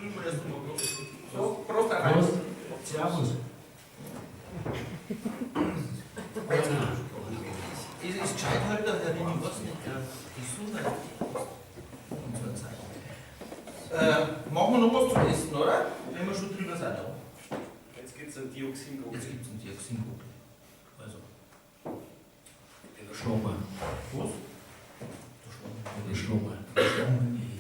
Spielen wir erst einmal. So, Prost, Herr Prost. Servus. Es ist gescheit halt, der Herr ich weiß nicht, ja, Gesundheit und so eine Zeit. Machen wir noch was zum Essen, oder? Wenn wir schon drüber sind. Ja. Jetzt gibt es einen Dioxin-Gurgel. Jetzt gibt es einen Dioxin-Gurgel. Also. Den schlagen wir. Was? Den schlagen wir. Da schlagen wir nicht.